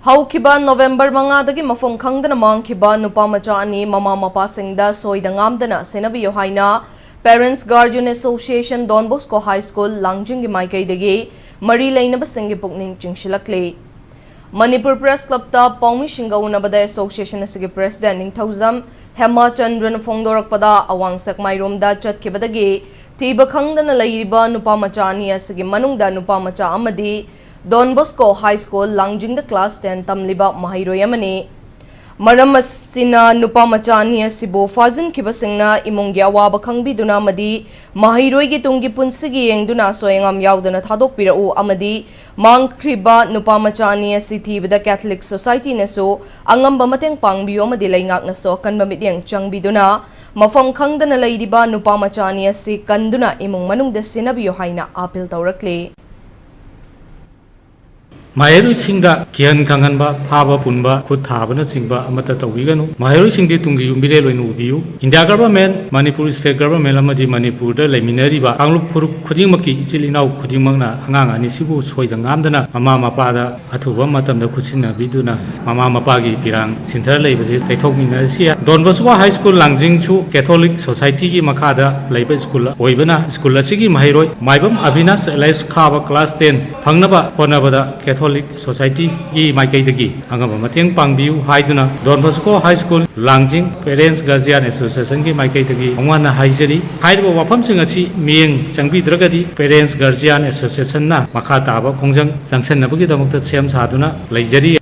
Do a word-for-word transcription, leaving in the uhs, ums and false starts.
ꯍꯧꯈꯤꯕ ꯅꯣꯚꯦꯝꯕꯔ ꯃꯉꯥꯗꯒꯤ ꯃꯐꯝ ꯈꯪꯗꯅ ꯃꯥꯡꯈꯤꯕ ꯅꯨꯄꯥ ꯃꯆꯥ ꯑꯅꯤ ꯃꯃꯥ ꯃꯄꯥꯁꯤꯡꯗ ꯁꯣꯏꯗ ꯉꯥꯝꯗꯅ ꯁꯦꯟꯅꯕꯤꯌꯨ ꯍꯥꯏꯅ Parents Guardian Association, Don Bosco High School, ꯂꯥꯡꯖꯤꯡꯒꯤ ꯃꯥꯏꯀꯩꯗꯒꯤ ꯃꯔꯤ ꯂꯩꯅꯕꯁꯤꯡꯒꯤ ꯄꯨꯛꯅꯤꯡ ꯆꯤꯡꯁꯤꯜꯂꯛꯂꯤ꯫ ꯃꯅꯤꯄꯨꯔ ꯄ꯭ꯔꯦꯁ ꯀ꯭ꯂꯕꯇ ꯄꯥꯎꯃꯤꯁꯤꯡꯒ ꯎꯅꯕꯗ ꯑꯦꯁꯣꯁꯤꯌꯦꯁꯟ ꯑꯁꯤꯒꯤ ꯄ꯭ꯔꯦꯁꯤꯗꯦꯟꯠ ꯅꯤꯡꯊꯧꯖꯝ ꯍꯦꯃꯥꯆꯟꯗ꯭ꯔꯅ ꯐꯣꯡꯗꯣꯔꯛꯄꯗ, ꯑꯋꯥꯡ ꯁꯦꯛꯃꯥꯏꯔꯣꯝꯗ ꯆꯠꯈꯤꯕꯗꯒꯤ ꯊꯤꯕ ꯈꯪꯗꯅ ꯂꯩꯔꯤꯕ ꯅꯨꯄꯥ ꯃꯆꯥ ꯑꯅꯤ ꯑꯁꯤꯒꯤ ꯃꯅꯨꯡꯗ ꯅꯨꯄꯥ ꯃꯆꯥ ꯑꯃꯗꯤ Don Bosco High School, ꯂꯥꯡꯖꯤꯡꯗ class ten ꯇꯝꯂꯤꯕ ꯃꯍꯩꯔꯣꯏ ꯑꯃꯅꯤ꯫ ꯃꯔꯝ ꯑꯁꯤꯅ ꯅꯨꯄꯥ ꯃꯆꯥ ꯑꯅꯤ ꯑꯁꯤꯕꯨ ꯐꯥꯖꯤꯟꯈꯤꯕꯁꯤꯡꯅ ꯏꯃꯨꯡꯒꯤ ꯑꯋꯥꯕ ꯈꯪꯕꯤꯗꯨꯅ ꯑꯃꯗꯤ ꯃꯍꯩꯔꯣꯏꯒꯤ ꯇꯨꯡꯒꯤ ꯄꯨꯟꯁꯤꯒꯤ ꯌꯦꯡꯗꯨꯅ ꯑꯁꯣꯏ ꯑꯉꯥꯝ ꯌꯥꯎꯗꯅ ꯊꯥꯗꯣꯛꯄꯤꯔꯛꯎ ꯑꯃꯗꯤ ꯃꯥꯡꯈ꯭ꯔꯤꯕ ꯅꯨꯄꯥ ꯃꯆꯥ ꯑꯅꯤ ꯑꯁꯤ ꯊꯤꯕꯗ Catholic Society ꯅꯁꯨ ꯑꯉꯝꯕ ꯃꯇꯦꯡ ꯄꯥꯡꯕꯤꯌꯨ ꯑꯃꯗꯤ ꯂꯩꯉꯥꯛꯅꯁꯨ ꯑꯀꯟꯕ ꯃꯤꯠꯌꯦꯡ ꯆꯪꯕꯤꯗꯨꯅ ꯃꯐꯝ ꯈꯪꯗꯅ ꯂꯩꯔꯤꯕ ꯅꯨꯄꯥ ꯃꯆꯥ ꯑꯅꯤ ꯑꯁꯤ ꯀꯟꯗꯨꯅ ꯏꯃꯨꯡ ꯃꯅꯨꯡꯗ ꯁꯦꯟꯅꯕꯤꯌꯨ ꯍꯥꯏꯅ appeal ꯇꯧꯔꯛꯂꯤ꯫ ꯃꯍꯩꯔꯣꯏꯁꯤꯡꯗ ꯀꯤꯍꯟ ꯈꯪꯍꯟꯕ, ꯐꯥꯕ ꯄꯨꯟꯕ, ꯈꯨꯠ ꯊꯥꯕꯅꯆꯤꯡꯕ ꯑꯃꯠꯇ ꯇꯧꯕꯤꯒꯅꯨ꯫ ꯃꯍꯩꯔꯣꯏꯁꯤꯡꯗꯤ ꯇꯨꯡꯒꯤ ꯌꯨꯝꯕꯤꯔꯦꯜ ꯑꯣꯏꯅ ꯎꯕꯤꯌꯨ꯫ India government, Manipur state government ꯑꯃꯗꯤ ꯃꯅꯤꯄꯨꯔꯗ ꯂꯩꯃꯤꯟꯅꯔꯤꯕ ꯀꯥꯡꯂꯨꯞ ꯐꯨꯔꯨꯞ ꯈꯨꯗꯤꯡꯃꯛꯀꯤ ꯏꯆꯤꯜ ꯏꯅꯥꯎ ꯈꯨꯗꯤꯡꯃꯛꯅ ꯑꯉꯥꯡ ꯑꯅꯤꯁꯤꯕꯨ ꯁꯣꯏꯗ ꯉꯥꯝꯗꯅ ꯃꯃꯥ ꯃꯄꯥꯗ ꯑꯊꯨꯕ ꯃꯇꯝꯗ ꯈꯨꯠꯁꯤꯟꯅꯕꯤꯗꯨꯅ ꯃꯃꯥ ꯃꯄꯥꯒꯤ ꯄꯤꯔꯥꯡ ꯁꯤꯟꯊꯔ ꯂꯩꯕꯁꯤ ꯇꯩꯊꯣꯛꯃꯤꯟꯅꯔꯁꯤ꯫ Don Bosco High School ꯂꯥꯡꯖꯤꯡꯁꯨ Catholic Society ꯒꯤ ꯃꯈꯥꯗ ꯂꯩꯕ ꯁ꯭ꯀꯨꯜ ꯑꯣꯏꯕꯅ, ꯁ꯭ꯀꯨꯜ ꯑꯁꯤꯒꯤ ꯃꯍꯩꯔꯣꯏ ꯃꯥꯏꯕꯝ ꯑꯚꯤꯅꯥꯁ ꯑꯦꯂꯥꯏꯁ ꯈꯥꯕ class ten ꯐꯪꯅꯕ ꯍꯣꯠꯅꯕꯗ Catholic Society ꯒꯤ ꯃꯥꯏꯀꯩꯗꯒꯤ ꯑꯉꯝꯕ ꯃꯇꯦꯡ ꯄꯥꯡꯕꯤꯌꯨ ꯍꯥꯏꯗꯨꯅ Don Bosco High School ꯂꯥꯡꯖꯤꯡ Parents Guardian Association ꯒꯤ ꯃꯥꯏꯀꯩꯗꯒꯤ ꯈꯣꯡꯋꯥꯟꯅ ꯍꯥꯏꯖꯔꯤ꯫ ꯍꯥꯏꯔꯤꯕ ꯋꯥꯐꯝꯁꯤꯡ ꯑꯁꯤ ꯃꯤꯠꯌꯦꯡ ꯆꯪꯕꯤꯗ꯭ꯔꯒꯗꯤ Parents Guardian Association ꯅ ꯃꯈꯥ ꯇꯥꯕ ꯈꯣꯡꯖꯪ ꯆꯪꯁꯟꯅꯕꯒꯤꯗꯃꯛꯇ ꯁꯦꯝ ꯁꯥꯗꯨꯅ ꯂꯩꯖꯔꯤ꯫